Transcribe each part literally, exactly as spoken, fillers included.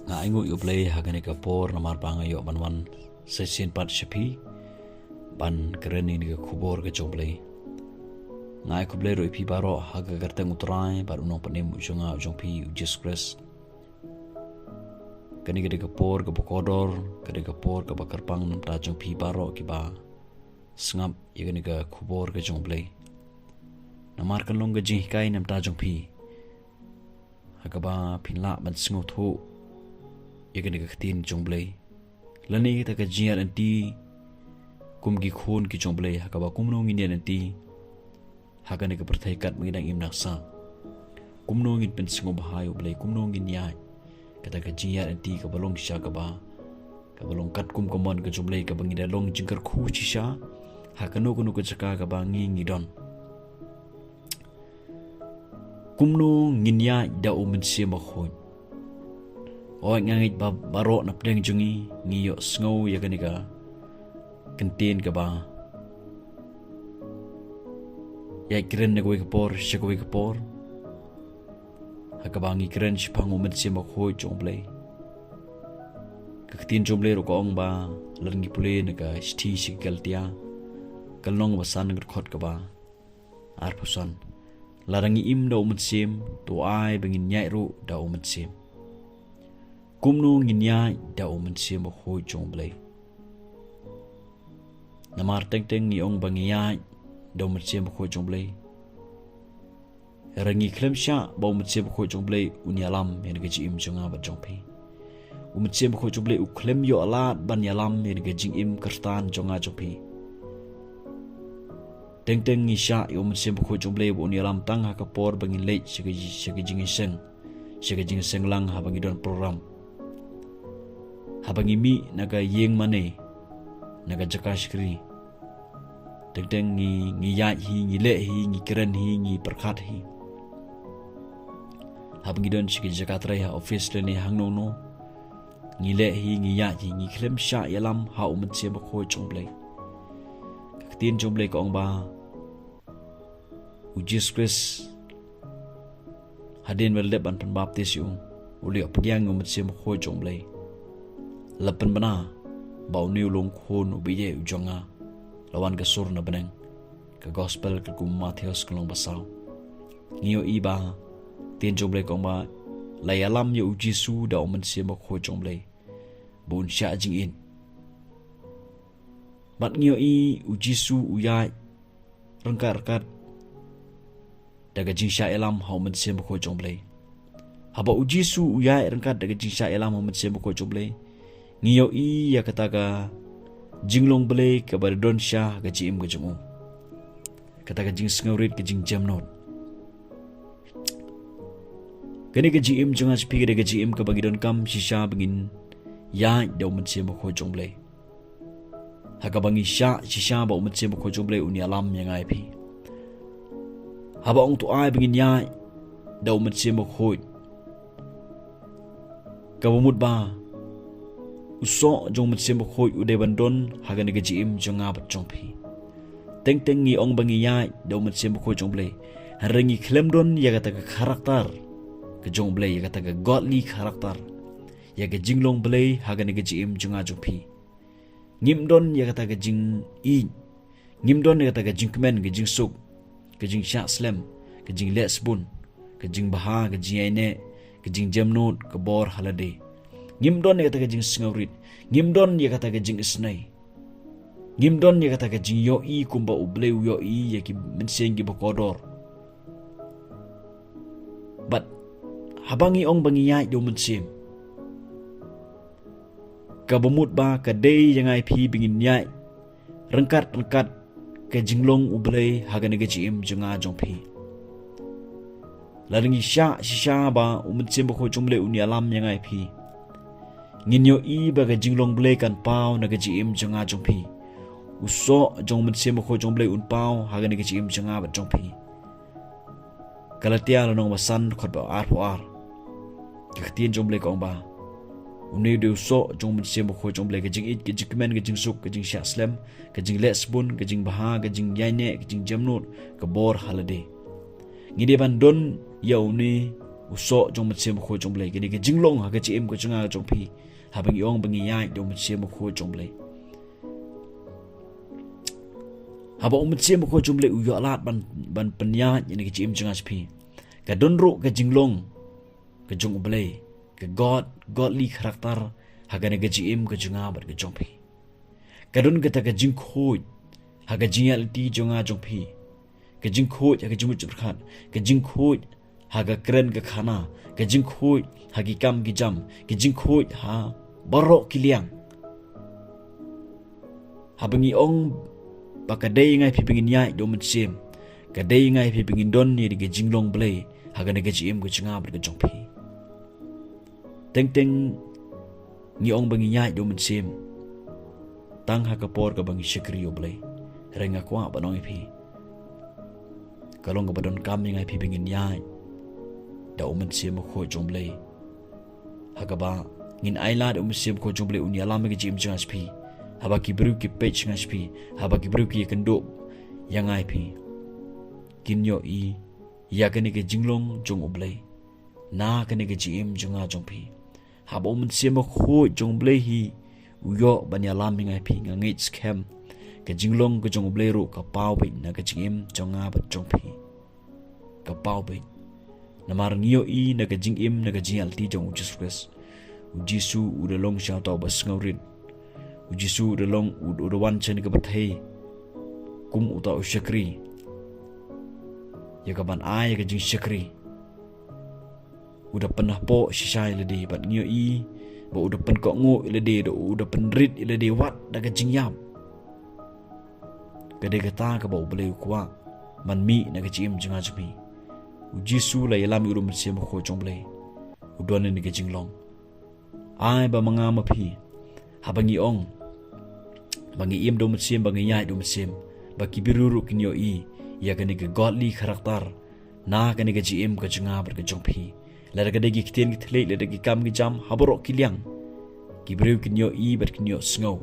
Nga ainguh ïa U Blei ha kane ka por namar ba nga ïoh ban wan shisien pat sha phi ban kren ïa kane ka khubor ka jong U Blei. Nga ai khublei ruh ïa phi baroh ha ka kyrteng U Trai bad U Nongpynim u jong nga u jong phi u Jisu Khrist. Kane ka dei ka por kaba kordor, ka dei ka por kaba kyrpang na bynta jong phi baroh kiba sngap ïa kane ka khubor ka jong U Blei. Namar kan long ka jinghikai na bynta jong phi ha kaba phin lah ban sngewthuh ïa kane ka ktien jong U Blei. Lane kata ka jingïaid lynti kum ki khun ki jong U Blei ha kaba kumno ngin ïaid lynti ha kane ka pyrthei kat ba ngi dang im nangsa. Kumno ngin pynsngewbha ïa U Blei, kumno ngin ïaid. Kata ka jingïaid lynti kaba long shisha kaba, kaba long katkum ka mon ka jong U Blei kaba ngi da long jingkyrkhu shisha ha kano kano ka jaka kaba ngi ngi don. Kumno ngin ïaid da U Mynsiem Bakhuid. Hooid nga ngeit ba baroh na pdeng jong ngi ngi ïohsngew ïa kane ka kyntien kaba ïaid kren na kawei ka por sha kawei ka por ha kaba ngi kren shaphang U Mynsiem Bakhuid jong U Blei. Ka ktien jong U Blei ruh ka ong ba lada ngi pule na ka shithi sha ki Galatia ka lynnong ba san ka dkhot kaba arphew san. Lada ngi im da U Mynsiem, to ai ba ngin ïaid ruh da U Mynsiem. Kumno ngin ïaid da U Mynsiem Bakhuid jong U Blei? Namar teng teng ngi ong ba ngi ïaid da U Mynsiem Bakhuid jong U Blei, hynrei ngi khlem shah ba U Mynsiem Bakhuid jong U Blei un ïalam ïa ka jingim jong nga bad jong phi. U Mynsiem Bakhuid jong U Blei u khlem ïoh lad ban ïalam ïa ka jingim Khristan jong nga jong phi. Teng teng ngi shah ïa U Mynsiem Bakhuid jong U Blei ba un ïalam tang ha ka por ba ngin leit sha ka, sha ka jingïaseng, sha ka jingïaseng lang haba ngi don program, haba ngi mih na ka ïing mane, na ka jaka shakri. Teng teng ngi, ngi ïaid hi, ngi leh hi, ngi kren hi, ngi pyrkhat hi. Haba ngi don sha ki jaka trei, ha office lane hangno no, ngi leh hi, ngi ïaid hi, ngi khlem shah ïalam ha U Mynsiem Bakhuid jong U Blei. Ka ktien jong U Blei ka ong ba U Jisu Khrist, hadien ba la dep ban pynbaptis ïa u, u la ïoh pdiang ïa U Mynsiem Bakhuid jong U Blei. La pynbna ba une u long Khun uba ïeit u jong nga. La wan ka sur na bneng. Ka Gospel katkum u Mathaios ka lynnong ba saw. Ngi ïohi ba ktien jong U Blei ka ong ba la ïalam ïa U Jisu da U Mynsiem Bakhuid jong U Blei ba un shah jingïeit. Bad ngi ïohi U Jisu u ïaid ryngkat ryngkat da ka jingshah ïalam ha U Mynsiem Bakhuid jong U Blei. Haba U Jisu u ïaid ryngkat da ka jingshah ïalam ha U Mynsiem Bakhuid jong U Blei, ngi ïohi ïa kata ka jinglong Blei kaba da don sha ka jingim ka jong u. Kata ka jingsngewrit, ka jingjemnud. Kane ka jingim jong nga jong phi ka dei ka jingim kaba ngi donkam shisha ba ngin ïaid da U Mynsiem Bakhuid jong U Blei. Ha kaba ngi shah shisha ba U Mynsiem Bakhuid jong U Blei un ïalam ïa nga ïa phi. Haba ong to ai ba ngin ïaid da U Mynsiem Bakhuid, kaba mut ba u soh jong U Mynsiem Bakhuid u dei ban don ha kane ka jingim jong nga bad jong phi. Teng teng ngi ong ba ngi ïaid da U Mynsiem Bakhuid jong U Blei, hynrei ngi khlem don ïa kata ka karakter ka jong U Blei, ïa kata ka godly character, ïa ka jinglong Blei ha kane ka jingim jong nga jong phi. Ngim don ïa kata ka jingïeit, ngim don ïa kata ka jingkmen, ka jingsuk, ka jingshah slem, ka jingleh sbun, ka jingbha, ka jingïaineh, ka jingjemnud, ka bor ha lade. Ngim don ïa kata ka jingsngewrit, ngim don ïa kata ka jingisnei. Ngim don ïa kata ka jingïohi kumba U Blei u ïohi ïa ki mynsiem kiba kordor. Bad haba ngi ong ba ngi ïaid da U Mynsiem, kaba mut ba ka dei ïa nga ïa phi ba ngin ïaid ryngkat ryngkat ka jinglong U Blei ha kane ka jingim jong nga jong phi. Lada ngi shah shisha ba U Mynsiem Bakhuid jong U Blei un ïalam ïa nga ïa phi, ngin ïohi ba ka jinglong Blei kan paw na ka jingim jong nga jong phi. U soh jong U Mynsiem Bakhuid jong U Blei un paw ha kane ka jingim jong nga bad jong phi. Galatia lynnong ba san, dkhot ba arphew ar. Ka ktien jong U Blei ka ong ba une u dei u soh jong U Mynsiem Bakhuid jong U Blei, ka jingïeit, ka jingkmen, ka jingsuk, ka jingshah slem, ka jingleh sbun, ka jingbha, ka jingïaineh, ka jingjemnud, ka bor ha lade. Ngi dei ban don ïa une u soh jong u Mynsiem Bakhuid jong u Blei, kane ka jinglong ha ka jingim ka jong nga jong phi, haba ngi ong ba ngi ïaid da u Mynsiem Bakhuid jong u Blei. Haba u Mynsiem Bakhuid jong u Blei u ïoh lad ban, ban pynïaid ïa kane ka jingim jong nga jong phi, ka don ruh ka jinglong ka jong u Blei, ka God, godly character ha kane ka jingim ka jong nga bad ka jong phi. Ka don kata ka jingkhuid ha ka jingïaid lynti jong nga jong phi, ka jingkhuid ha ka jingmut jingpyrkhat, ka jingkhuid ha ka kren ka khana, ka jingkhuid ha ki kam ki jam, ka jingkhuid ha baroh ki liang. Haba ngi ong ba ka dei ïa nga ïa phi ba ngin ïaid da u Mynsiem, ka dei ïa nga ïa phi ba ngin don ïa ka jinglong Blei ha kane ka jingim ka jong nga bad ka jong phi. Teng teng ngi ong ba ngi ïaid da u Mynsiem tang ha ka por kaba ngi shakri ïa u Blei. Hynrei nga kwah ban ong ïa phi, ka long kaba donkam ïa nga ïa phi ba ngin ïaid da u Mynsiem Bakhuid jong u Blei, ha kaba ngin ai lad ïa u Mynsiem Bakhuid jong u Blei un ïalam ïa ka jingim jong nga jong phi. Haba ki briew ki peit sha nga jong phi, haba ki briew ki ïakynduh ïa nga ïa phi, kin ïohi ïa kane ka jinglong jong u Blei na kane ka jingim jong nga jong phi. Haba u Mynsiem Bakhuid jong u Blei hi u ïoh ban ïalam ïa nga ïa phi, nga ngeit skhem ka jinglong ka jong u Blei ruh ka paw beit na ka jingim jong nga bad jong phi. Ka paw beit. Namar ngi ïohi na ka jingim, na ka jingïaid lynti jong u Jisu Khrist, u Jisu u da long shisha uta uba sngewrit. U Jisu u da long, u, u da wan sha kane ka pyrthei kum uta u shakri, ïa kaban ai ïa ka jingshakri. U da pynhapoh shisha ïa lade bad ngi ïohi ba u da pynkohnguh ïa lade, da u da pynrit ïa lade wat da ka jingïap. Ka dei kata kaba u Blei u kwah ban mih na ka jingim jong nga jong phi. U Jisu la ïalam ïa u da u Mynsiem Bakhuid jong u Blei. U don ïa kane ka jinglong. Ai ba ma nga ma phi, haba ngi ong ba ngi im da u Mynsiem, ba ngi ïaid da u Mynsiem, ba ki briew ruh kin ïohi ïa kane ka godly character na kane ka jingim ka jong nga bad ka jong phi. Lada ka dei ki ktien ki thylliej, lada ki kam ki jam, ha baroh ki liang, ki briew kin ïohi bad kin ïohsngew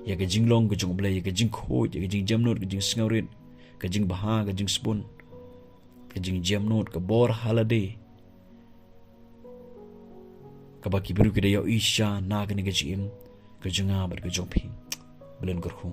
ïa ka jinglong ka jong u Blei, ïa ka jingkhuid, ïa ka jingjemnud, ka jingsngewrit, ka jingbha, ka jingsbun, ka jingjemnud, ka bor ha lade, kaba ki briew ki da ïohi shisha na kane ka jingim ka jong nga bad ka jong phi. Blei un kyrkhu.